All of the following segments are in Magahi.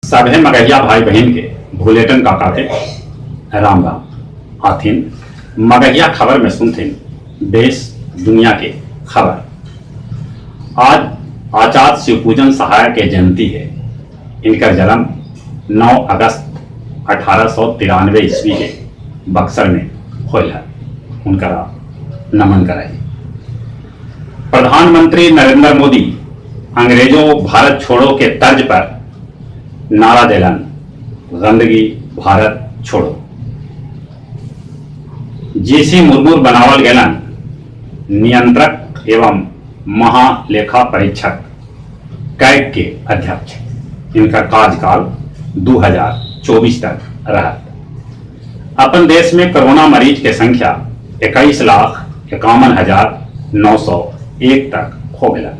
सभे मगहिया भाई बहिन के भुलेटन काका के राम राम। आथिन मगहिया खबर में सुनथिन देश दुनिया के खबर। आज आचार्य शिवपूजन सहाय के जयंती है। इनकर जन्म 9 अगस्त 1893 ईस्वी के बक्सर में होल है। उनका नमन कराई। प्रधानमंत्री नरेंद्र मोदी अंग्रेजों भारत छोड़ो के तर्ज पर नारा देलन, गंदगी भारत छोड़ो। जीसी मुर्मू बनावल गेलन नियंत्रक एवं महालेखा परीक्षक कैग के अध्यक्ष। इनका कार्यकाल 2024 तक रहा। अपन देश में कोरोना मरीज के संख्या 21,51,901 तक हो गया।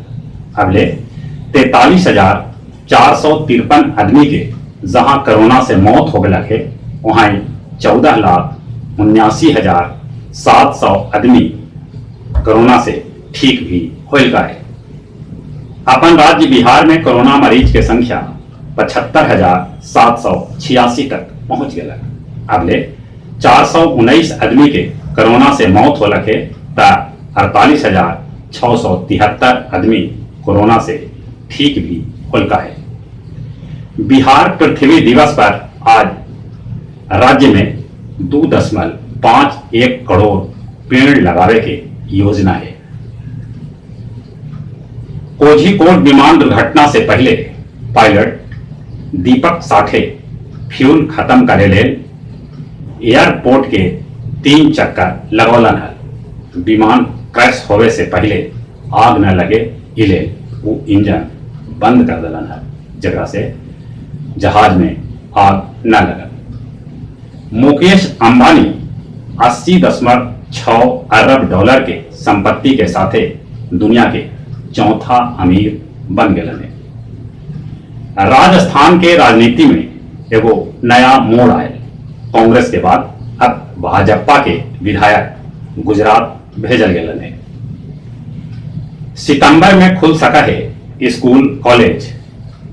अबले 43,453 आदमी के जहां कोरोना से मौत हो गया है, वहां 14,79,700 आदमी कोरोना से ठीक भी होल का है। अपन राज्य बिहार में कोरोना मरीज के संख्या 75,786 तक पहुंच गया। अबले 419 आदमी के कोरोना से मौत होलक है त 48,673 आदमी कोरोना से ठीक भी होलका है। बिहार पृथ्वी दिवस पर आज राज्य में 2.51 करोड़ पेड़ लगावे के योजना है। कोझीकोड विमान दुर्घटना से पहले पायलट दीपक साठे फ्यूल खत्म करे लेल एयरपोर्ट के 3 चक्कर लगौलन हल। विमान क्रैश होवे से पहले आग न लगे इले वो इंजन बंद कर दिलन हल, जकरा से जहाज में आग न लगल। मुकेश अंबानी 80.6 अरब डॉलर के संपत्ति के साथे दुनिया के चौथा अमीर बन गए हैं। राजस्थान के राजनीति में एगो नया मोड़ आयल। कांग्रेस के बाद अब भाजपा के विधायक गुजरात भेजल गए हैं। सितंबर में खुल सका है स्कूल कॉलेज,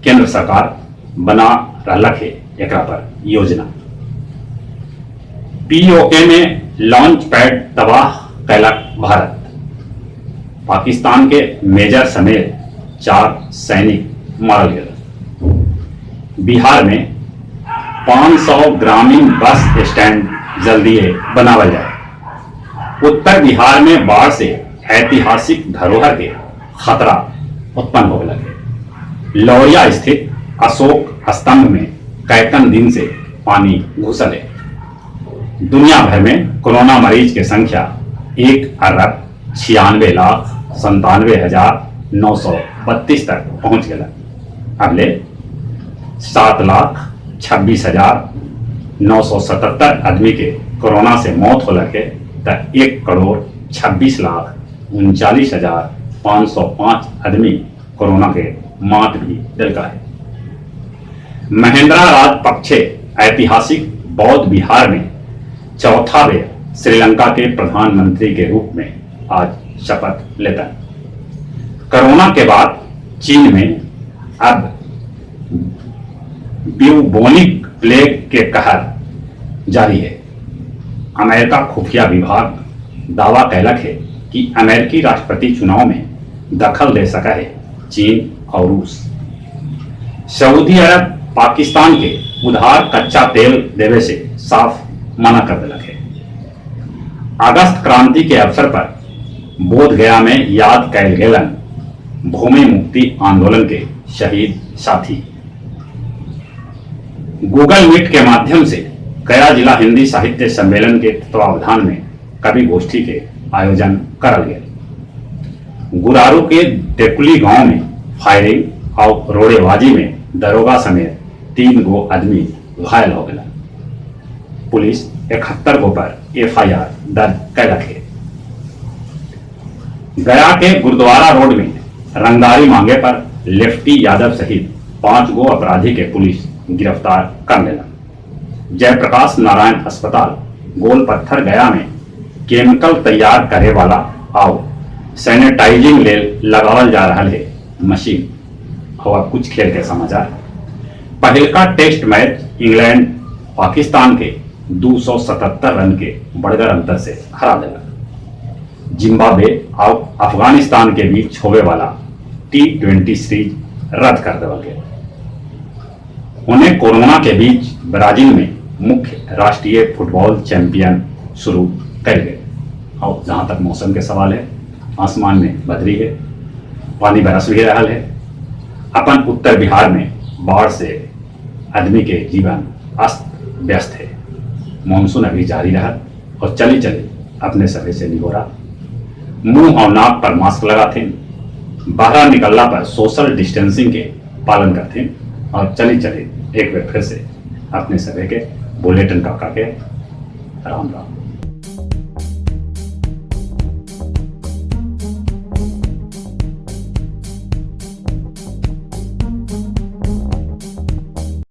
केंद्र सरकार बना रहलक है एकरा पर योजना। पीओके में लॉन्च पैड तबाह कैलक भारत। पाकिस्तान के मेजर समेत 4 सैनिक मारल गए। बिहार में 500 ग्रामीण बस स्टैंड जल्दी बनावल जाए। उत्तर बिहार में बाढ़ से ऐतिहासिक धरोहर के खतरा उत्पन्न हो लगे। लौरिया स्थित अशोक स्तंभ में कैकन दिन से पानी घुसल है। दुनिया भर में कोरोना मरीज के संख्या 1,96,97,932 तक पहुंच गया। अगले 7,26,977 आदमी के कोरोना से मौत हो लगे त 1,26,39,505 आदमी कोरोना के मात भी दिलका है। महिंद्रा राजपक्षे ऐतिहासिक बौद्ध विहार में चौथा बेर श्रीलंका के प्रधानमंत्री के रूप में आज शपथ लेता। कोरोना के बाद चीन में अब ब्यूबोनिक प्लेग के कहर जारी है। अमेरिका खुफिया विभाग दावा कैलक है कि अमेरिकी राष्ट्रपति चुनाव में दखल दे सका है चीन और रूस। सऊदी अरब पाकिस्तान के उधार कच्चा तेल देवे से साफ मना कर दिलक है। अगस्त क्रांति के अवसर पर बोध गया में याद कैल गेलन भूमि मुक्ति आंदोलन के शहीद साथी। गूगल मीट के माध्यम से गया जिला हिंदी साहित्य सम्मेलन के तत्वावधान में कवि गोष्ठी के आयोजन करल गया। गुरारू के देकुली गांव में फायरिंग और रोड़ेबाजी में दरोगा समेत 3 गो आदमी घायल हो गया। पुलिस 71 गो पर एफआईआर दर्ज कैलक है। गया के गुरुद्वारा रोड में रंगदारी मांगे पर लेफ्टी यादव सहित 5 गो अपराधी के पुलिस गिरफ्तार कर लेला। जयप्रकाश नारायण अस्पताल गोल पत्थर गया में केमिकल तैयार करे वाला आओ सैनिटाइजिंग ले लगावल जा रहा है मशीन। और अब कुछ खेल के समाचार। पहलका टेस्ट मैच इंग्लैंड पाकिस्तान के 277 रन के बड़गर अंतर से हरा देलक। जिम्बाब्वे और अफगानिस्तान के बीच होवे वाला T20 series रद्द कर देवल गया। उन्हें कोरोना के बीच ब्राजील में मुख्य राष्ट्रीय फुटबॉल चैंपियन शुरू कर गए। और जहां तक मौसम के सवाल है, आसमान में बदरी है, पानी बरस भी रहा है। अपन उत्तर बिहार में बाढ़ से आदमी के जीवन अस्त व्यस्त है। मानसून अभी जारी रहा और चली चली अपने सभे से निगोरा, मुंह और नाक पर मास्क लगाते, बाहर निकलला पर सोशल डिस्टेंसिंग के पालन करते और चली चली एक बार फिर से अपने सभे के बुलेटिन काका के राम राम।